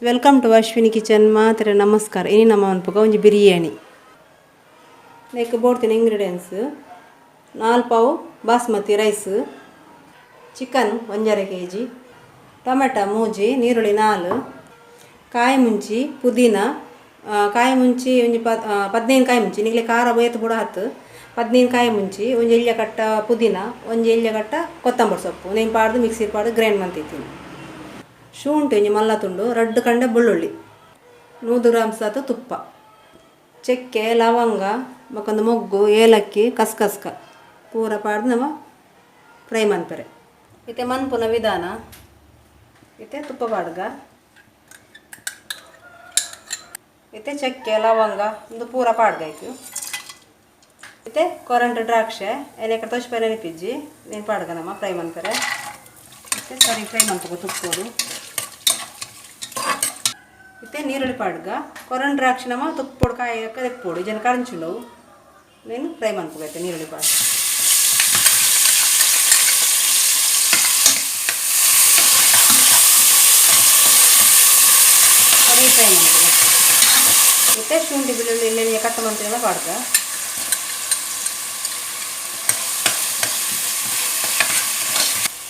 Welcome to Ashwini kitchen. ಮಾತ್ರ ನಮಸ್ಕಾರ. ಇನಿ ನಮ್ಮ ಮನ್ಪುಗ ಒಂಜಿ ಬಿರಿಯಾನಿ. ನೆಕ್ ಬೋಡ್ತಿನ ಇಂಗ್ರೀಡಿಯೆಂಟ್ಸ್: 4 ಪಾವು basmati rice, chicken 1.5 KG, tomato 3, ನೀರುಳ್ಳಿ 4, ಕಾಯಿ ಮುಂಚಿ, ಪುದೀನ. ಕಾಯಿ ಮುಂಚಿ ಒಂಜಿ 15 ಕಾಯಿ ಮುಂಚಿ. ನಿಗಲೆ ಖಾರ ಬೋಯತ್ ಬುಡ ಹತ್ತು. 15 ಕಾಯಿ ಮುಂಚಿ, ಒಂಜಿ ಎಲ್ಯ ಕಟ್ಟ ಪುದೀನ, ಒಂಜಿ ಎಲ್ಯ ಕಟ್ಟ ಕೊತ್ತಂಬರಿ ಸೊಪ್ಪು. ನೇನು ಪಾಡ್ದು ಮಿಕ್ಸಿ ಪಾಡ್ದು ಗ್ರೈಂಡ್ ಮಂತಿತ್ತೀನಿ. ಶುಂಠಿ ಒಂಜಿ ಮಲ್ಲ ತುಂಡು, 2 ಕಂಡೆ ಬೆಳ್ಳುಳ್ಳಿ, 100 ಗ್ರಾಮ್ ಸಾತು ತುಪ್ಪ, ಚಕ್ಕೆ, ಲವಂಗ, ಬೊಕ್ಕೊಂದು ಮೊಗ್ಗು, ಏಲಕ್ಕಿ, ಕಸ್ಕಸ್ಕ ಪೂರ ಪಾಡ್ದು ನಮ್ಮ ಫ್ರೈ ಮನ್ಪೆರೆ. ಇತ್ತೆ ಮನ್ಪುನ ವಿಧಾನ. ಇತ್ತೆ ತುಪ್ಪ ಪಾಡ್ಗ. ಇತ್ತೆ ಚಕ್ಕೆ, ಲವಂಗ ಒಂದು ಪೂರ ಪಾಡ್ಗ ಆಯ್ತು. ಇತ್ತೆ ಕೊರಂಟು ದ್ರಾಕ್ಷೆ ಎಣ್ಣೆ ಕಡೆ ತೋಚ್ ನೆನಪಿಜ್ಜಿ ನೀನು ಪಾಡ್ಗ ನಮ್ಮ ಫ್ರೈ ಮನ್ಪೆರೆ. ಇತ್ತೆ ಸರಿ ಫ್ರೈ ಮನ್ಪುಗ ತುಪ್ಪೋಡು. ಇತ್ತೆ ನೀರುಳ್ಳಿ ಪಾಡ್ಗ. ಕೊರನ್ ದ್ರಾಕ್ಷಿ ನಮ್ಮ ತುಪ್ಪೋಡು ಕಾಯಿ ತೆಪ್ಪೋಡು ಜನ ಕರಂಚುಂಡವು. ನೀನು ಫ್ರೈ ಮನ್ಪುಗ. ಇತ್ತೆ ನೀರುಳ್ಳಿ ಪಾಡ್. ಸರಿ ಫ್ರೈ ಮನ್ಪುಗ. ಇತ್ತೆ ಶುಂಠಿ ಬೆಳ್ಳುಳ್ಳಿ ಎಣ್ಣೆ ಕಟ್ಟ ಮಂತಿನೆಲ್ಲ ಪಾಡ್ಗ.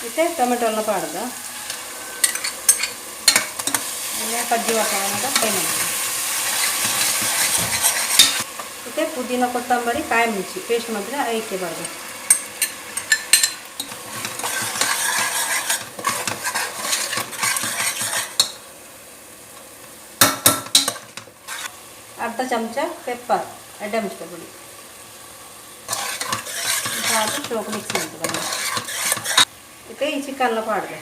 ಇತ್ತೆ ಟೊಮೆಟೊ ಎಲ್ಲ ಪಾಡ್ಗ. ಕಜ್ಜಿ ವಾಸನೆ ಫ್ರೈ ಮಾಡ್ತೀವಿ. ಮತ್ತು ಪುದೀನ, ಕೊತ್ತಂಬರಿ, ಕಾಯಿ ಮುಂಚಿ ಪೇಸ್ಟ್ ಮಾಡಿದ್ರೆ ಐಕೆ ಬಾರ್ದು. ಅರ್ಧ ಚಮಚ ಪೆಪ್ಪರ್, ಎಡ್ಡೆ ಮುಂಚಿದ ಪುಡಿ ಹಾಕಿ ಚೋಕು ಮಿಕ್ಸ್ ಮಾಡ್ತೀವಿ. ಮತ್ತು ಈ ಚಿಕನ್ಲ ಪಾಡ್ದೆ.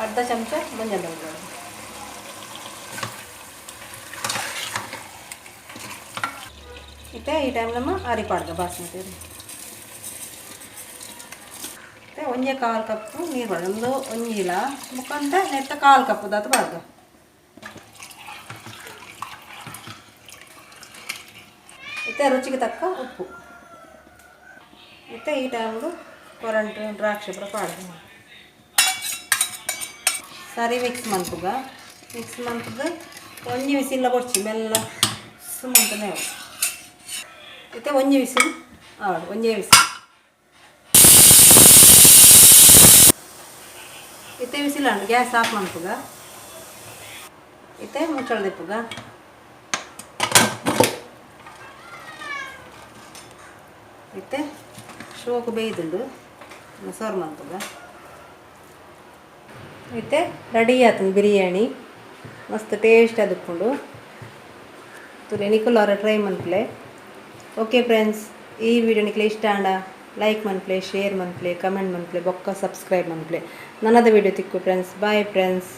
ಅರ್ಧ ಚಮಚ ಮಂಜಲ್ ಪೌಡರ್. ಇತ್ತೆ ಈ ಟೈಮ್ ನಮ್ಮ ಅರಿ ಪಾಡ್ಗ, ಬಾಸ್ಮತಿ ಅರಿ. ಮತ್ತು ಒಂಜೆ ಕಾಲು ಕಪ್ಪು ನೀರು ಪಾಡ್ಗ. ಒಂದು ಒಂಜಿಲ ಮುಖಂತ ನೆತ್ತ ಕಾಲು ಕಪ್ಪು ದಾತು ಪಾಡ್ಗ. ಇತ್ತೆ ರುಚಿಗೆ ತಕ್ಕ ಉಪ್ಪು. ಇತ್ತೆ ಈ ಟೈಮ್ಡು ಕೊರಂಟು ದ್ರಾಕ್ಷಿ ಪೂರ ಪಾಡ್ಗ. ಸರಿ ಮಿಕ್ಸ್ ಮನ್ಪುಗ. ಮಿಕ್ಸ್ ಮನ್ಪುಗ ಒಂಜಿ ವಿಸಿಲ್ಲ ಬೊಡ್ಚಿ, ಮೆಲ್ಲ ಸುಮ್ಮಂತನೇ. ಇತ್ತೆ ಒಂಜಿ ವಿಸಿಲ್ ಆವಡು, ಒಂಜೇ ವಿಸಿಲ್. ಇತ್ತೆ ವಿಸಿಲ್ ಅಂಡು ಗ್ಯಾಸ್ ಆಫ್ ಮನ್ಪುಗ. ಇತ್ತೆ ಮುಚ್ಚಳ ದೆಪ್ಪುಗ. ಇತ್ತೆ ಶೋಕು ಬೇಯ್ದುಂಡು, ಸರ್ವ್ ಮನ್ಪುಗ. ಇತ್ತೆ ರೆಡಿ ಆತಂದು ಬಿರಿಯಾನಿ. ಮಸ್ತ್ ಟೇಸ್ಟ್ ಆದುಪ್ಪುಂಡು. ತುಲೆ ನಿಕುಲಾರ ಟ್ರೈ ಮನ್ಪುಲೆ. ಓಕೆ ಫ್ರೆಂಡ್ಸ್, ಈ ವಿಡಿಯೋ ನಿಕ್ಲೆ ಇಷ್ಟ ಆಂಡ ಲೈಕ್ ಮನ್ಪುಲೆ, ಶೇರ್ ಮನ್ಪುಲೆ, ಕಮೆಂಟ್ ಮನ್ಪುಲೆ, ಬೊಕ್ಕ ಸಬ್ಸ್ಕ್ರೈಬ್ ಮನ್ಪುಲೆ. ನನ್ನದ ವಿಡಿಯೋ ತಿಕ್ಕು ಫ್ರೆಂಡ್ಸ್. Bye friends.